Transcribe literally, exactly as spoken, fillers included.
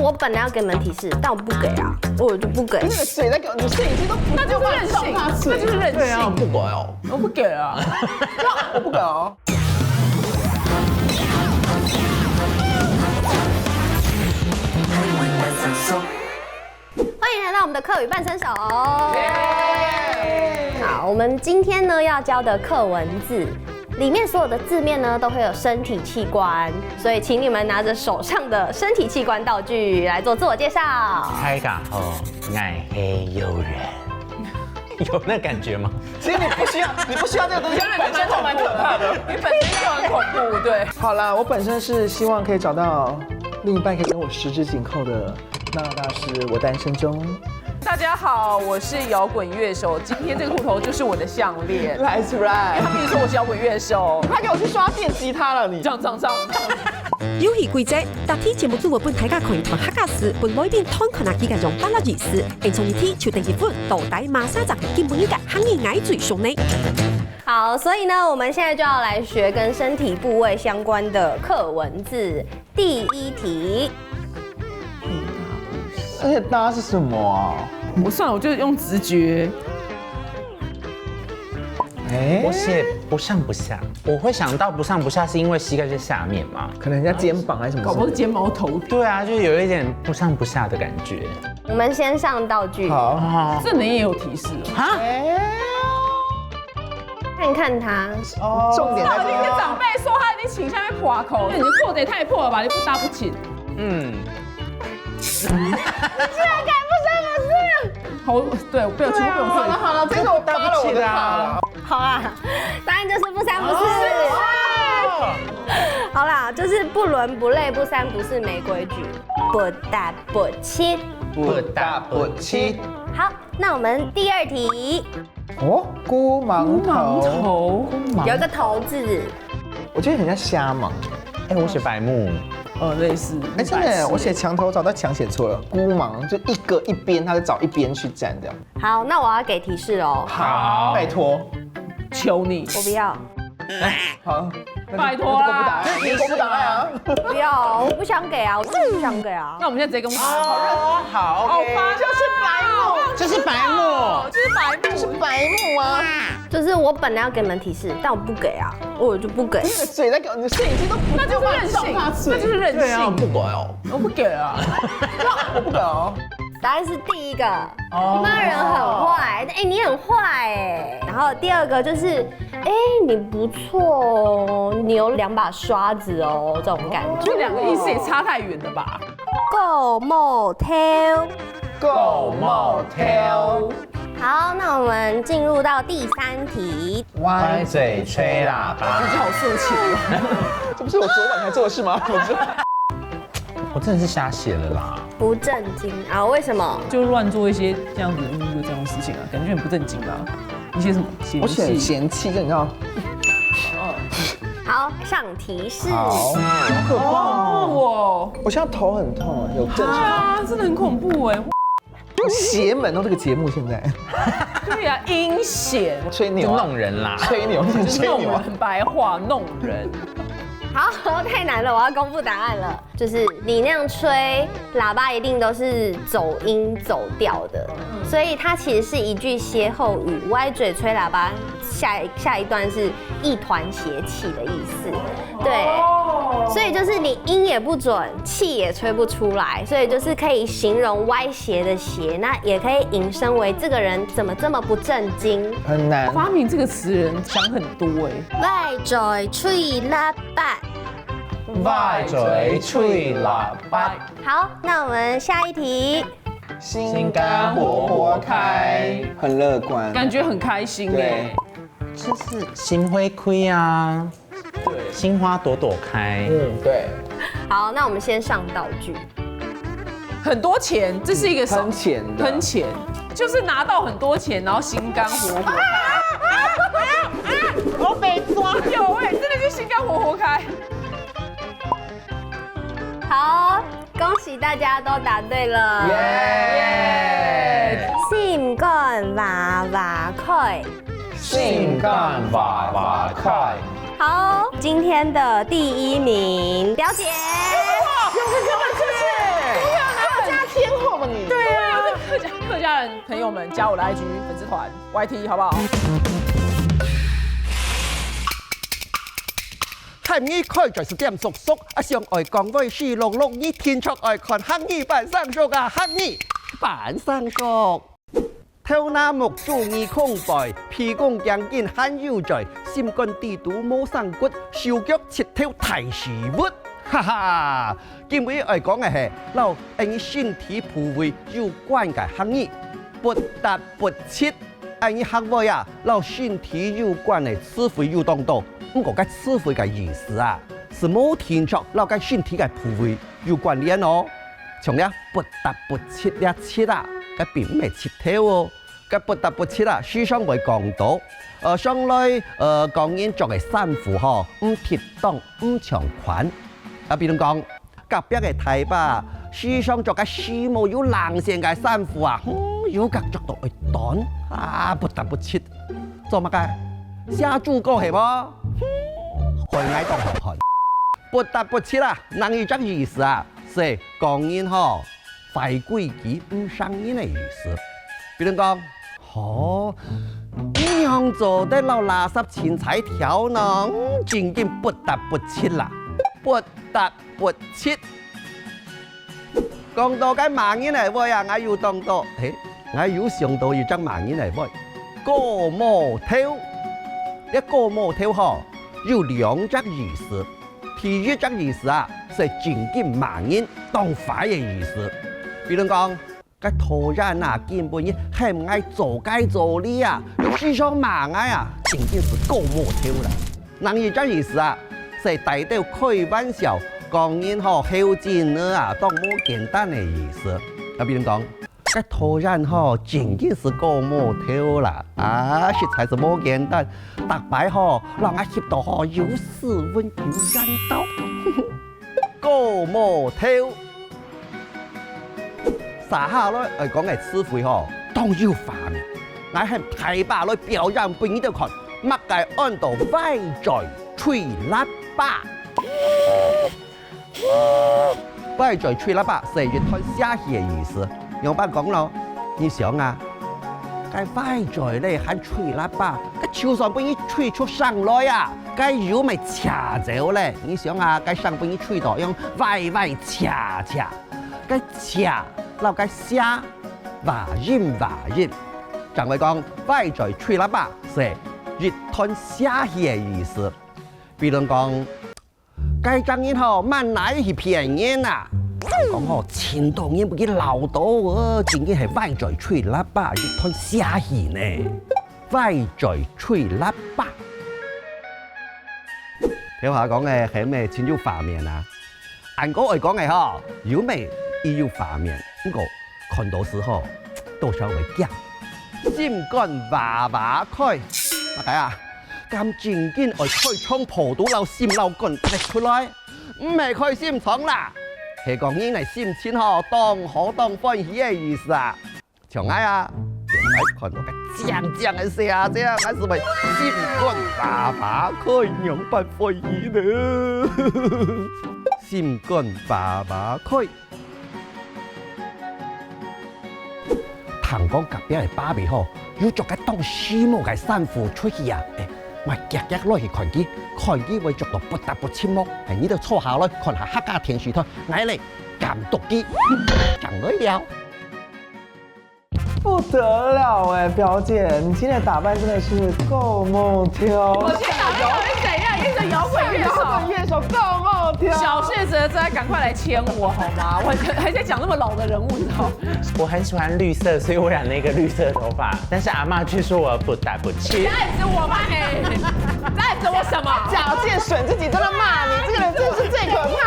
我本来要给你们提示，但我不给啊，我就不给。那个谁在给我？你摄影机都不那就是任性，那就是任性。对啊，我不给哦，我不给啊。我不给哦。欢迎来到我们的客语半生熟。好，我们今天呢要教的课文字，里面所有的字面呢都会有身体器官，所以请你们拿着手上的身体器官道具来做自我介绍。大家好，我是有人。有那感觉吗？其实你不需要，你不需要这个东西，有点本身就蛮可怕的。你本身就很恐怖，对。好啦，我本身是希望可以找到另一半可以跟我十指紧扣的娜娜大师，我单身中。大家好，我是摇滚乐手，今天这个户头就是我的项链。That's right，他们一直说我是摇滚乐手，他给我去刷电吉他了，你。这样这样这样。游戏规则：答题节目组会分大家看一段客家诗，分每段段看下佢个用法律意思。演唱一題就等于分，到底麼儕正係今晡日个客語愛最爽呢？好，所以呢，我们现在就要来学跟身体部位相关的课文字。第一题，而且大家是什么啊？我算了，我就用直觉。哎，我写不上不下，我会想到不上不下，是因为膝盖在下面嘛？可能人家肩膀还是什么？搞不好是肩膀头顶。对啊，就有一点不上不下的感觉。我们先上道具，好，哦，这你也有提示哦。啊，看看他。重点在你跟这个。长辈说，他一定请下面破口，你的裤子也太破了吧？你不搭不起。嗯，好，对，不要求，不要求。好了好了，这个我搭了我的话了。好啊，答案就是不三不四。好啦，就是不伦不类、不三不四没规矩，不搭不七。不搭不七。好，那我们第二题哦，孤盲头，头，有一个头字，我觉得很像瞎忙。哎，我写白目，呃，类似。哎，真的耶，我写墙头草，但墙写错了。孤盲就一个一边，他就找一边去站这样。好，那我要给提示哦。好，拜托。求你，我不要，好，那就拜托啦那就公布答案，那就公布答案啊。不要，我不想给啊，我真的不想给啊。那我们现在直接公布答案。哦，好，OK，就是白目，这是白目，就是白目，白目啊，就是我本来要给你们提示，但我不给啊，我就不给。那个谁在给我？你的摄影机都不那就是任性，那就是任对啊，我性。不管哦。我不给啊。我不敢哦。答案是第一个，你妈人很坏，哎、你很坏哎、然后第二个就是，哎、你不错哦，你有两把刷子哦，这种感觉。这两个意思也差太远了吧？够冒挑。够冒挑。好，那我们进入到第三题。歪嘴吹喇叭，你好色情哦。这不是我昨晚才做的事吗？我说我真的是瞎写了啦。不正经啊？为什么？就乱做一些这样子的这样的事情啊，感觉很不正经啊。一些什么嫌我写弃。嫌弃，就你知道，好，上提示。好，好可怕哦。哦，我现在头很痛，有症状。啊，真的很恐怖哎。邪门哦，这个节目现在对呀，阴险，吹牛啊，就弄人啦。吹牛，就是吹牛啊。弄人，白话弄人。好，太难了，我要公布答案了。就是你那样吹喇叭，一定都是走音走调的，所以它其实是一句歇后语。歪嘴吹喇叭，下一下一段是一团邪气的意思。对，所以就是你音也不准，气也吹不出来，所以就是可以形容歪斜的斜，那也可以引申为这个人怎么这么不正经。很难。发明这个词的人想很多哎。歪嘴吹喇叭。歪嘴吹喇叭，好，那我们下一题。心肝活活开，很乐观，感觉很开心哎。对，就是心花开啊，心花朵朵开。嗯，对，好，那我们先上道具。很多钱，这是一个什么喷钱的，喷钱，就是拿到很多钱，然后心肝活活。我没抓。有哎，真的是心肝活活开。好，恭喜大家都答对了。耶！心肝哇哇开。心肝哇哇开。好，今天的第一名，表姐。哇，有这个，这个，家人朋友们，加我的I G粉丝团 Y T 好不好？客語開嘴是點叔叔，啊，想愛講話是六六二，定著愛看客語。半生熟啊，客語。半生熟。頭那目珠耳空背，鼻公頸根還有嘴，心肝底肚無生骨，手腳膝頭大屎窟。哈哈，今晡日愛講个係摎𠊎身體部位有關个客語，不答不七。 𠊎俚客話啊，摎身體有關个詞彙有當多，毋過該詞彙个意思啊，係無定著摎該身體个部位有關聯哦。像這不答不七這七啊，該並毋係七頭哦。該不答不七啊，時常會講到，呃，常來，呃，講人著个衫褲吼，毋忒當，毋像款。啊，比如講， 隔壁个大伯，時常著該時髦又領先个衫褲啊，哼，又較著到會短啊，不答不七。做麼个？寫註稿係無？哼，害𠊎當好看。不答不七啊，另一隻意思啊，係講人吼，壞規矩毋成人个意思。比如講，吼，你仰做得摎垃圾清採條呢？嗯，正經不答不七啦。不答 不七。講到該罵人个話啊，𠊎有當多，嘿，𠊎有想到一隻罵人个話，過無頭。這過無頭吼，有兩隻意思。第一隻意思啊，係正經罵人，當壞个意思。比如講， 該討厭啊，今晡日喊𠊎做該做哩啊，又時常罵𠊎啊，正經係過無頭啦。另一隻意思啊，係帶兜開玩笑，講人吼後進仔啊，當無簡單个意思。啊，比如講，該討厭吼，正經係過無頭啦，啊，實在係無簡單，逐擺吼，摎𠊎翕到吼，又斯文又緣投。過無頭。 續下來愛講个詞彙吼，當有畫面。𠊎喊大伯來表演分你兜看，麼个安到歪嘴吹喇叭。歪嘴吹喇叭係一段邪氣个意思。仰般講呢？你想啊，該歪嘴咧還吹喇叭，該就算分你吹出聲來啊，該油乜斜走咧。你想啊，該聲分你吹到樣歪歪斜斜。 該斜摎該邪，話音話音。正會講，歪嘴吹喇叭係一段邪氣个意思。比如講，該隻人吼，滿哪去騙人啊！講吼，盡多人分佢撈到，呃，正經係歪嘴吹喇叭，一段邪氣呢。 歪嘴吹喇叭。頭下講个喊个盡有畫面啊，恁過愛講个吼，又乜已有畫面，毋過看到時吼，多少會驚。心肝哇哇開，麼个啊？敢正經愛開腸破肚摎心摎肝擗出來？毋係開心腸啦，係講人个心情吼，當好當歡喜个意思啊！ 像𠊎啊，見𠊎看到該靚靚个細阿姐啊，𠊎斯會心肝哇哇開，仰般歡喜呢？心肝哇哇開。聽講隔壁个芭比吼，又著該當時髦个衫褲出去啊！欸，𠊎遽遽來去看佢，看佢會著到不搭不七無？欸，你兜坐下來看下客家電視台，𠊎來監督佢。講來了。 不得了哎，表姐，你今天的打扮真的是够猛挑。我天哪，到底怎样？一个摇滚乐手，摇滚乐手够猛挑。小谢哲，真的赶快来签我好吗？我还在讲那么老的人物，你知道吗？我很喜欢绿色，所以我染了一个绿色头发。但是阿嬷却说我不打不气。哪里是我妈嘿？哪里是我什么？小谢选自己都在骂你，这个人真是最可怕。